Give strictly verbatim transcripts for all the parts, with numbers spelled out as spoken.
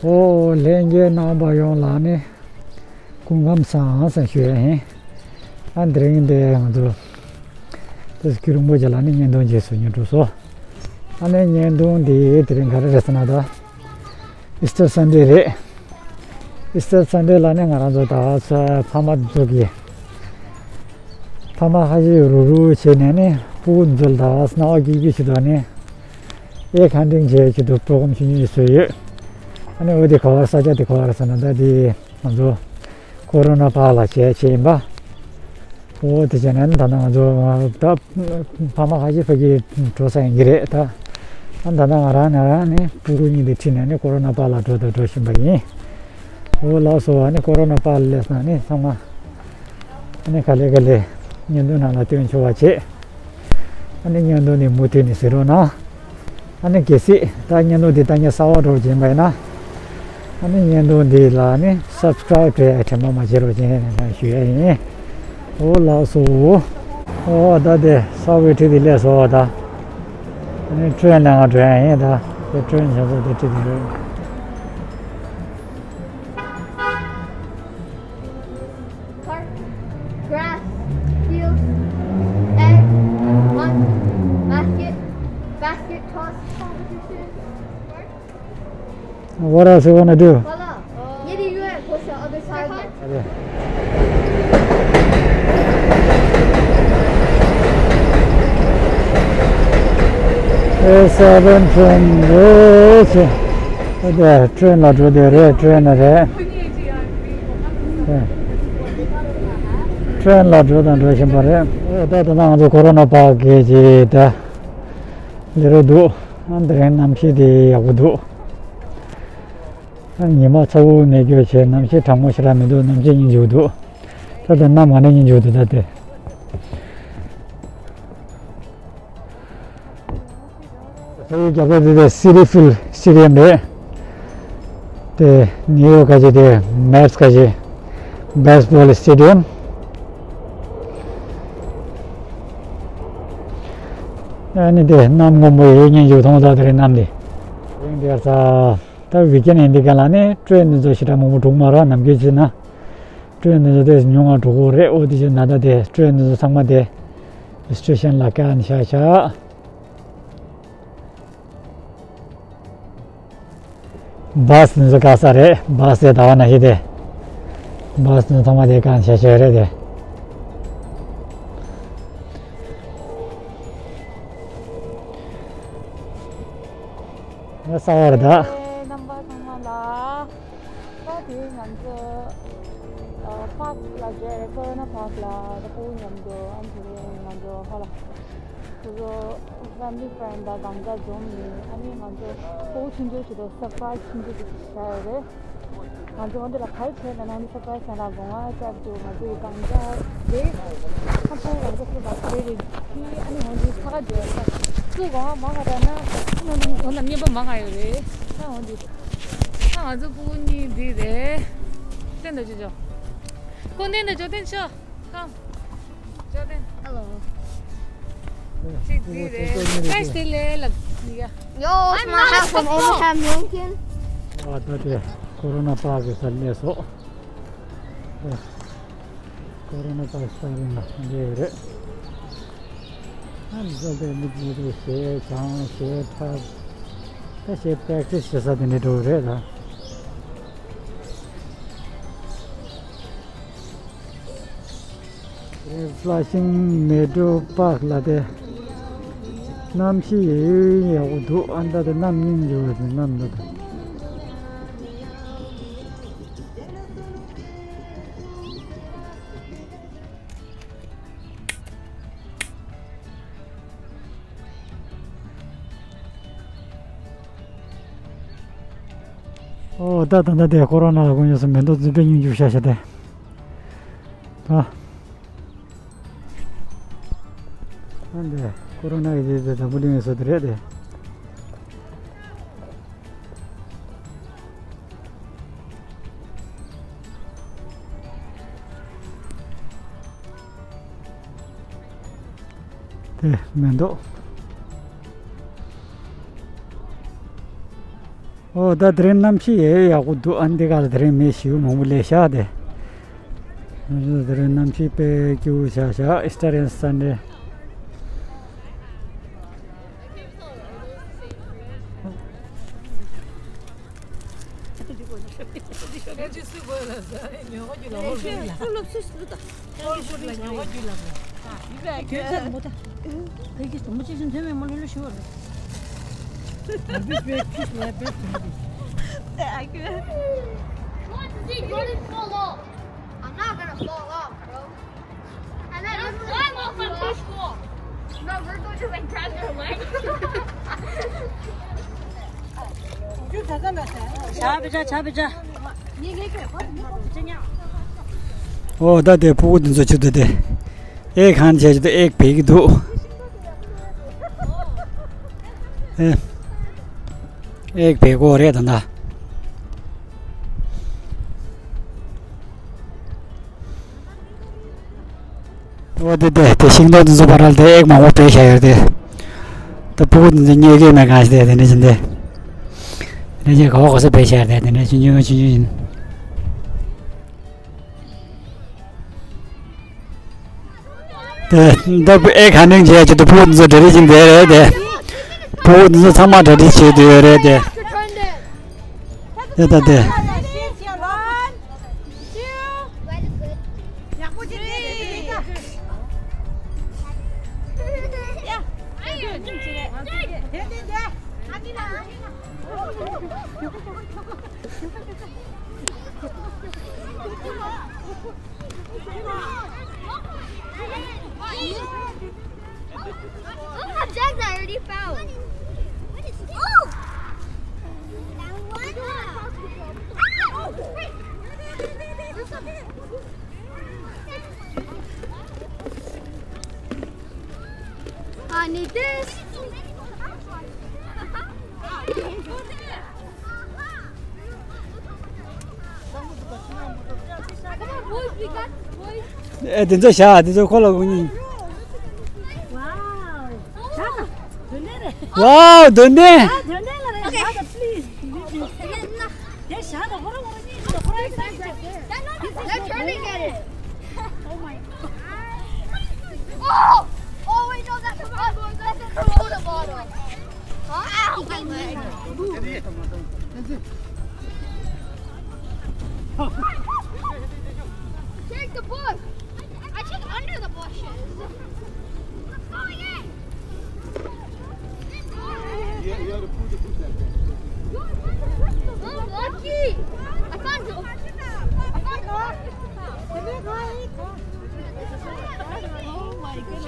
ཨོ་ལྷན་རྒྱས་རྣམ་པ་ཡོངས་ལ་ནི་སྐུ་ཁམས་བཟང་ཟེར་ཞུ་ཡ་ཡིན། ཨ་དེ་རིང་འདི་ང་ཚོ་ཏེ་སྐྱིད་རིན་པོ་ཆེ་ལ་ནི་བརྙན་ཐུང་རྗེས་སུ་ཉན་འགྲོ་སོང་། ཨ་ནི་བརྙན་ཐུང་འདི་དེ་རིང་ག་རེ་རེད་ཟེར་ན་ད། ཨིས་ཊར་སན་ཌེ་རེད། ཨིས་ཊར་སན་ཌེ་ལ་ནི་ང་རང་ཚོ་ད་ཚོ་ཕ་མ་ཚོ་གི་ཕ་མ་ཁ་ཤས་རུག་རུག་བྱས་ནས་ནི་སྤུ་གུ་ཚོ་ལ་ད་སྣང་བ་སྐྱིད་སྐྱིད་བྱེད་དུ་ནི་ཨེ་ཁན་ཊིང་བྱས་བྱེད་དུ་པོ་རོ་གྷམ་ཞིག་ཉུལ་བཟོས་ཡོད། ཨ་ནི་འོ་དེ་ག་བར་ས་ཆ་དེ་ག་བར་ཟེར་ན་ད་དེ་ང་ཚོ་ཀོ་རོ་ན་པཱརྐ་ལ་བྱས་བྱས་ཡིན་པ། འོ་དེ་བྱས་ནས་ད་ལྟ་ང་ཚོ་ད་ཕ་མ་ཁ་ཤས་ཕ་གི་འགྲོ་ས་ཡིན་གྱི་རེད་ད། ཨ་ད་ལྟ་ང་རང་ང་རང་ནི་སྤུ་གུ་གཉིས་དེ་ཁྲིད་ནས་ནི་ཀོ་རོ་ན་པཱརྐ་ལ་འགྲོ་དང་འགྲོ་བཞིན་པ་ཡིན། འོ་ལགས་སོ། ཨ་ནི་ཀོ་རོ་ན་པཱརྐ་ལ་སླེབས་ན་ནི་ཚང་མ་ཨ་ནི་ག་ལེ་ག་ལེ་བརྙན་ཐུང་ནང་ལ་སྟོན་ཆོག་པ་བྱེད། ཨ་ནི་བརྙན་ཐུང་ནི་མུ་མཐུད་ནས་གཟིགས་རོགས་གནང་། ཨ་ནི་གལ་སྲིད་ད་བརྙན་ཐུང་འདི་ལྟ་མཁན་གསར་པ་འདྲ་བོ་ཡིན་པ་ཡིན་ན། ཨ་ནི་བརྙན་ཐུང་འདི་ལ་ནི་སབ་སི་ཀ་རའིབ་བྱེད་ཡ་དྲན་པ་མ་བརྗེད་རོགས་གྱིས་ཞུ་ཡ་ཡིན། འོ་ལགས་སོ། འོ་ད་དེ་སབ་ཝེ་ཁྲིད་དེ་སླེབས་སོང་ད། ཨ་ནི་ཊེན་ནང་ང་འགྲོ་ཡ་ཡིན་ད། དེ་ཊེན་བྱ་ས་དེ་ཁྲིད་དེ་རེད། Pork, grass, field, egg, hunt, basket, basket toss competition. What else you wanna do? Voilà. Maybe you go to the other side. ཨེ་སེ་བེན་ཊེན་རེད། ཨ་དེ་ཊེན་ལ་འགྲོ་དེ་རེད། ཊེན་ལ་རེད། ཊེན་ལ་འགྲོ་དང་འགྲོ་བཞིན་པ་རེད། ཨེ་ད་ད་ལྟ་ང་ཚོ་ཀོ་རོ་ན་པཱརྐ་གི་ཅིག་ད་ལས་རོགས་འདུག་ཨ་དེ་རིང་གནམ་གཤིས་དེ་ཡག་པོ་འདུག་ཨ་ཉི་མ་ཚ་བོ་མེད་རྒྱུ་བྱས་གནམ་གཤིས་གྲང་མོ་ཞེ་དྲག་མི་འདུག་གནམ་གཤིས་སྙིང་རྗེ་པོ་འདུག་ད་ལྟ་གནམ་ང་ནས་སྙིང་རྗེ་པོ་འདུག་ད་དེ། ས་ཡི་རྒྱབ་ལ་དེ་དེ་སི་ཊི་ཕིལ་སི་ཊེ་ཌི་ཡམ་རེད། དེ་ནིའུ་ཡོག་ག་ཅིག་དེ་མེཊ་ག་ཅིག་བེ་སི་བོལ་སི་ཊེ་ཌི་ཡམ། ཨ་ནི་དེ་གནམ་སྔོན་པོ་ཡོད་ཉན་ཞིག་མཐོང་ས་དེ་རེད་གནམ་དེ། རིང་དེར་ས་ད་ཝིག་ཨེན་ཌི་ཡིན་དེ་ག་ལ་ནི་ཊེན་འདི་ཚོ་ཞེ་དྲག་མང་པོ་འགྲོ་གི་མ་རེད། ནམ་རྒྱུན་བྱས་ན་ཊེན་འདི་ཚོ་དེ་ཉུང་ང་འགྲོ་གི་རེད། འོ་དེ་བྱས་ན་ད་དེ་ཊེན་འདི་ཚོ་ཚང་མ་དེ་སི་ཊེ་ཤན་ལ་བཀལ་ནས་བཞག་བཞག་བྷ་སི་འདི་ཚོ་བཀག་ས་རེད། བྷ་སི་དེ་ད་བ་ན་ཤི་དེ། བྷ་སི་འདི་ཚང་མ་དེ་བཀག་བྱ་བྱ་རེད་དེ། ང་ས་བར་ད། རྣམ་པ་ཚང་མ་ལ། ད་དེ་ང་ཚོ་པཱརྐ་ལ་འགྲོ་རེད། ཀོ་རོ་ན་པཱརྐ་ལ་ད་སྤུ་གུ་མཉམ་དུ་ཨ་ནི་དེ་རིང་ང་ཚོ་ཧ་ལ། ཁོ་ཚོ་ཕེ་མི་ལི་ཕེ་རེན་ཌི་དང་སྒང་ག་འཛོམས་ནས་ཨ་ནི་ང་ཚོ་སྤུ་གུ་ཆུང་ཆུང་ཞིག་ལ་སར་ཕ་རའི་སི་ཆུང་ཆུང་ཞིག་བྱས་ཡོད་རེད། ང་ཚོ་འོ་འདི་ལ་ག་རེ་བྱས་ན་ནང་མི་སར་ཕ་རའི་སི་བྱས་ན་སྒོ་ང་བཅར་དུ་ང་ཚོ་ཡི་སྒང་ག་རེད། ཁ་ཕོ་རང་ཚོ་ཁོ་ལ་རེད་རེད། ཨ་ནི་འོ་འདི་ཁ་ཁ་འདི་ཚོ་སྒོ་ང་མ་ག་ར་ན་འོ་ན་མཉེན་པ་མ་ག་ཡོད་རེད། ཨ་འོ་འདི་ཨ་ང་ཚོ་སྤུ་གུ་གཉིས་འདི་རེད། བསྟན་དང་ཅོ་ཅོ། ཁོ་བསྟན་དང་ཅོ་བསྟན་ཤོག Come. Jordan. Hello. Take this. Guys, stay there. Look. Yeah. Yo, it's I'm my not a house from football. Abraham Lincoln. ཨ་ད་དེ་ཀོ་རོ་ན་པཱརྐ་གི་སར་སླེབས་སོང་། ཀོ་རོ་ན་པཱརྐ་སར་ལ་སླེབས་རེད། ཨ་འཛོམས་པའི་མི་མི་རེ་ཞེ་ཆང་ཞེ་ཁྲབ་ད་ཞེ་པེག་ཊི་སི་བྱེད་ས་དེ་འདྲ་འགྲོ་རེད་ད། ཕ་ལ་ཤིང་མེ་ཏྲོ་པཱརྐ་ལ་དེ་གནམ་གཤིས་ཡག་པོ་འདུག་ཨ་ད་དེ་གནམ་སྙིང་རྗེ་བོ་དེ་གནམ་འདུག་ད། ཨོ་ད་ད་ད་དེ་ཀོ་རོ་ན་ལ་དགོས་ཉོ་སོང་མེ་ཏོག་རྫུན་པས་སྙིང་རྗེ་ཤ་ཤ་དེ། ད། ཨ་འདི་ཀོ་རོ་ན་ཡི་དེ་དེ་དང་པོ་ལིང་ཡོད་ས་དེ་རེད་དེ། དེ་མེ་ཏོག་ཨོ་ད་དེ་རིང་གནམ་གཤིས་ཡེ་ཡག་པོ་འདུག་ཨ་འདི་ག་ལ་དེ་རིང་མི་ཞེ་པོ་མང་པོ་སླེབས་ཤག་དེ། དེ་རིང་གནམ་གཤིས་དཔེ་སྐྱིད་པོ་ཆགས་ཤག Easter and Sunday། I'm not gonna fall off, bro. And then I'm off my push wall. No, we're going to like grab their leg. ཆ་བེ་ཆ་ཆ་བེ་ཆ། ཨོ་ད་དེ་ཕྲུ་གུ་འདི་ཚོ་ཆུ་དེ་དེ། ཨེག་ཧན་བྱས་ཆུ་དེ་ཨེག་བེད་ཀྱི་འདུག་ཨེ། ཨེག་བེད་དགོས་རེད་ད་ད། ཨོ་དེ་དེ་དེ་ཤིང་ཏོག་འདི་ཚོ་བར་ལ་དེ་ཨེག་མང་པོ་བེད་བཞག་ཡོད་དེ། ད་ཕྲུ་གུ་འདི་ཚོ་རྙེད་ཀྱི་མེད་གང་ཞིག་དེ་དེ་འདྲ་བཞིན་དེ། དེ་འདྲ་བཞིན་ག་བ་ག་ས་བེད་བཞག་ཡོད་དེ་དེ་འདྲ་ཆུང་ཆུང་ཆུང་ཆུང་བཞིན། དེ་ད་ཨེག་ཧན་ཊིང་བྱས་ཆེད་དུ་ཕྲུ་གུ་འདི་ཚོ་གྲ་སྒྲིག་བྱེད་བསྡད་རེད་དེ། ཕྲུ་གུ་འདི་ཚོ་ཚང་མ་གྲ་སྒྲིག་བྱེད་བསྡད་ཡོད་རེད་དེ། དེ་ད་དེ། Oh, Jack already fouled. Oh! I need this. Come on, boys, we got this, boys. ཨེ་དེ་ཚོ་བཞག་དེ་ཚོ་ཁོ་ལ་དགོས་ཉིན། Wow. ཝའོ་དོན་ལྡན། ཨ་དོན་ལྡན་ལ་རེད། Okay. Please. དེ་བཞག་དང་ཁོ་རང་ཁོ་རང་གཉིས་ཀྱི་ཁོ་རང་ས་ཆ་དེ། They're turning at it. Oh my. Oh! Oh wait, no, that's a bottle. That's a soda bottle. Huh? Ow, my leg. Take the bush. I took under the bushes. Let's go again. Oh, lucky! I found you. I found you. Oh my goodness.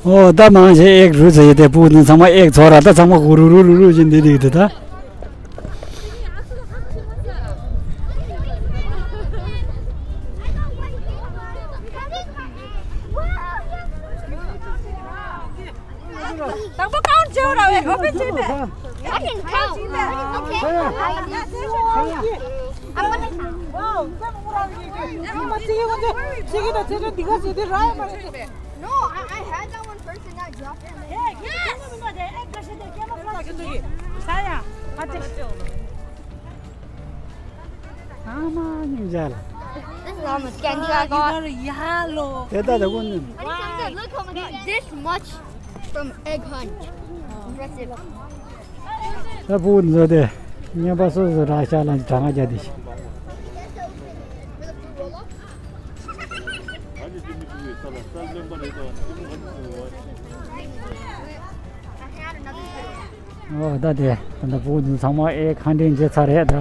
ཨོ་ད་མང་ཆེ་ཨེག་རུ་ཟེར་ཡོད་དེ་ཕྲུ་གུ་འདི་ཚང་མ་ཨེག་ཚོར་ར་ད་ཚང་མ་གུ་རུ་རུ་རུ་རུ་བཞིན་འདི་རིགས་དེ་ད། དང་པོ་ཀའུན་བྱེད་ར་བའི་ཨོ་པེ་བྱེད་པས། I can count. Okay. No, I, I had that one first and got dropped. Yes. This is almost candy I got. This much from egg hunt. Impressive. ད་ཕྲུ་གུ་འདི་ཚོ་དེ་བརྙན་པ་སོ་སོ་རག་ཤག་ལ་གྲངས་ཀ་རྒྱག་དེ་ཤི། ཨོ་ད་དེ་ད་ཕྲུ་གུ་འདི་ཚང་མ་ཨེག་ཧན་ཊིང་བྱས་ཚར་རེད་ད།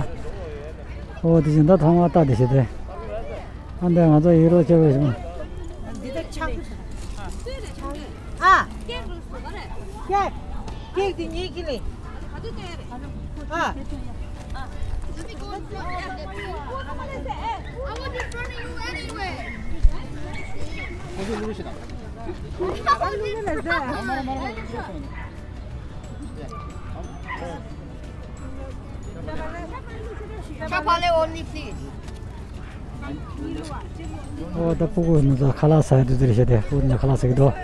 ཨོ་དེ་བཞིན་ད་ཐོག་མར་ལྟ་དེ་ཤི་དེ། ཨ་འདི་ང་ཚོ་ཡིན་རོགས་བྱས་པ་བྱུང་། འདི་ད་ཆག་ཨ། ཀེག། ཀེག་དེ་ཉིད་ཀྱི་ལས། ཨ། I was in front of you anyway. Chapale only, please. ཨོ་ད་སྤུ་གུ་ནི་ད་ཁ་ལག་ཟ་ཡ་དུས་ཚོད་རེད་ཤག་དེ་སྤུ་གུ་ནི་ཁ་ལག་ཟ་གི་འདུག་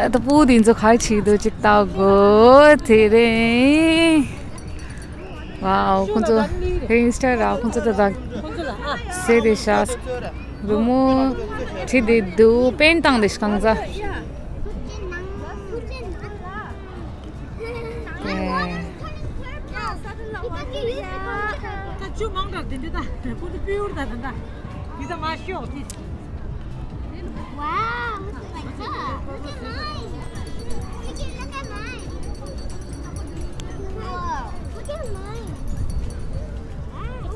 ད་ད་སྤུ་གུ་དེ་ཚོ་ག་རེ་བྱེད་ཀྱི་འདུག་ཅིག་ལྟ་དགོས། དེ་རིང་། ཝའོ། ཁོང་ཚོ་ཧེ་ཨིན་སི་ཊ་ར་ཁོང་ཚོ་ད་ད་ཟེར་དེ་ཤག་རི་མོ་བྲིས་དེ་འདུག་པེན་བཏང་དེ་ཤག་གང་ཟག་ད་ཆུ་མང་དྲགས་དེ་འདྲ་ད་ཁོ་ཚོ་སྤུས་ཡུར་ད་ད་ད་འདི་ད་མ་ཤོག་དེ། Wow, look at my cup. Look at, look at, look at mine. Whoa, look at mine.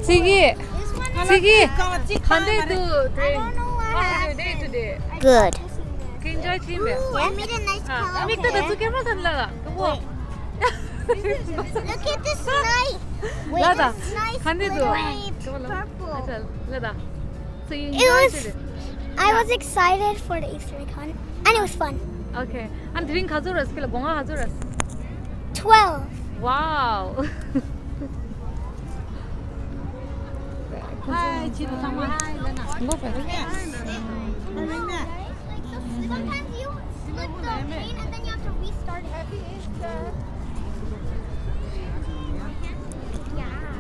ཚིག་གི། This one is ཚིག་གི། གང་ཅི་གང་འདྲ་འདུག I don't know what happened. Good. Can you enjoy it? Ooh, I made a nice color. ཨ་མིག་ཏོ་ད་ཚུགས་ཀྱི་མ་ཐོན་ལ་ལ། Look at this nice. Wait, ལ་ད། This nice གང་འདྲ་འདུག glittery purple. ལ་ད། So you It enjoyed was, it? I was excited for the Easter egg hunt, and it was fun. Okay. ཨ་དེ་རིང་ག་ཚོད་རེད། སྐྱེས་ལ་སྒོ་ང་ག་ཚོད་རེད། Twelve. Wow. Hi, ཁྱེད་ཚང་མ། Hi, Lena. Go for it. Hi, Lena. Sometimes you split the chain and then you have to restart it.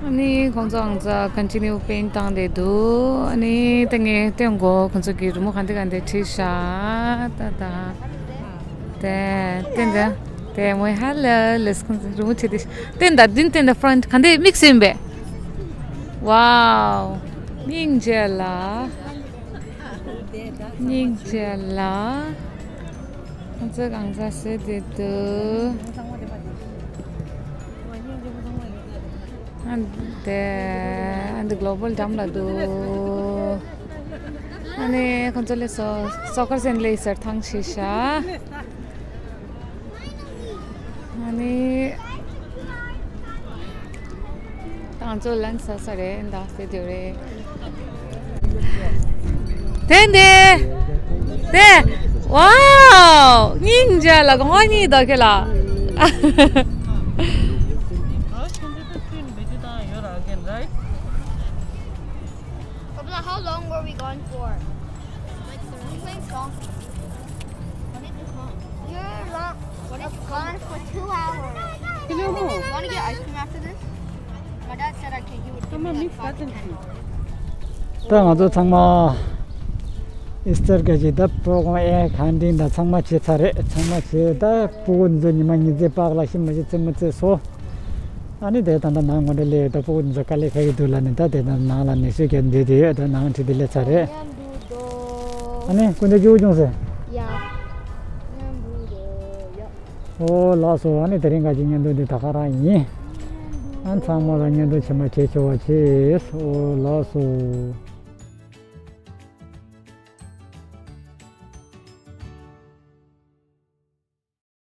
ཨ་ནི་ཁོང་ཚོ་ཨང་ཚ་ཀོན་ཊི་ནིའུ་པེན་བཏང་བསྡད་འདུག་ཨ་ནི་ད་ངས་སྟོན་གོ་ཁོང་ཚོ་གི་རི་མོ་ག་འདྲ་ག་འདྲ་བྲིས་ཤག་ད་ད་དེ་དེ་འདྲ་དེ་མོ་ཧ་ལ་ལས་ཁོང་ཚོ་རི་མོ་བྲིས་ཏེ་སྟོན་ད་བདུན་སྟོན་ད་ཕ་རོན་ཊི་ག་འདྲ་དམིགས་བསལ་ཡིན་པས། ཝའོ། སྙིང་རྗེ་ལ། སྙིང་རྗེ་ལ། ཁོང་ཚོས་གང་ཟག་བཟོས་བསྡད་འདུག་ཨ་འདི་ཨ་འདི་གློ་བལ་འགྲམ་ལ་འདུག་ཨ་ནི་ཁོང་ཚོ་ལས་སོ་སོ་ཁར་ཟན་ལས་སར་ཐང་ཆེ་ཤག་ཨ་ནི། ང་ཚོ་ལན་ས་ས་རེད་འདག་ཟེར་དེ་རེད། དེ་འདི། དེ། ཝའོ། སྙིང་རྗེ་ལ་གོང་བ་གཉིས་དག་ཁེ་ལ། Pablo, how long were we gone for? Like, we playing song. What did you call? You're long. What did you call? Gone for two hours. You know, want to get ice cream after this? My dad said I can. He would give me like five to ten dollars. ད་ང་ཚོ་ཚང་མ་ཨི་སི་ཊར་ག་ཅིག་ད་པོ་གོང་ཨེ་གང་དྲིན་ད་ཚང་མ་བྱས་ཚར་རེད། ཚང་མ་བྱས་ད་སྤུ་གུ་ཚོ་ཉི་མ་ཉི་ཚེ་པག་ལ་ཤི་མ་ཤི་ཚེ་མི་ཚེ་སོ། ཨ་ནི་དེ་ད་ལྟ་ནང་ངོ་འདྲ་ལས་ད་སྤུ་གུ་ཚོ་དཀའ་ལས་ཁག་གི་འདུག་ལ་ནི་ད་དེ་ད་ནང་ལ་ནི་ཤུགས་རྒྱབ་འདོད་དེ་ཡོད། ད་ནང་ཁྲིད་དེ་ལས་ཚར་རེད། ཨ་ནི་སྐུ་མདུན་ཇུ་བྱུང་ཟེར། ཡ། ཨོ་ལགས་སོ། ཨ་ནི་དེ་རིང་ག་ཅིག་བརྙན་ཐུང་འདི་ད་ག་རང་ཡིན། ཨ་ཚང་མ་ལ་བརྙན་ཐུང་ཆེ་མ་བྱེད་ཆེ་བ་བྱེད། ཨོ་ལགས་སོ།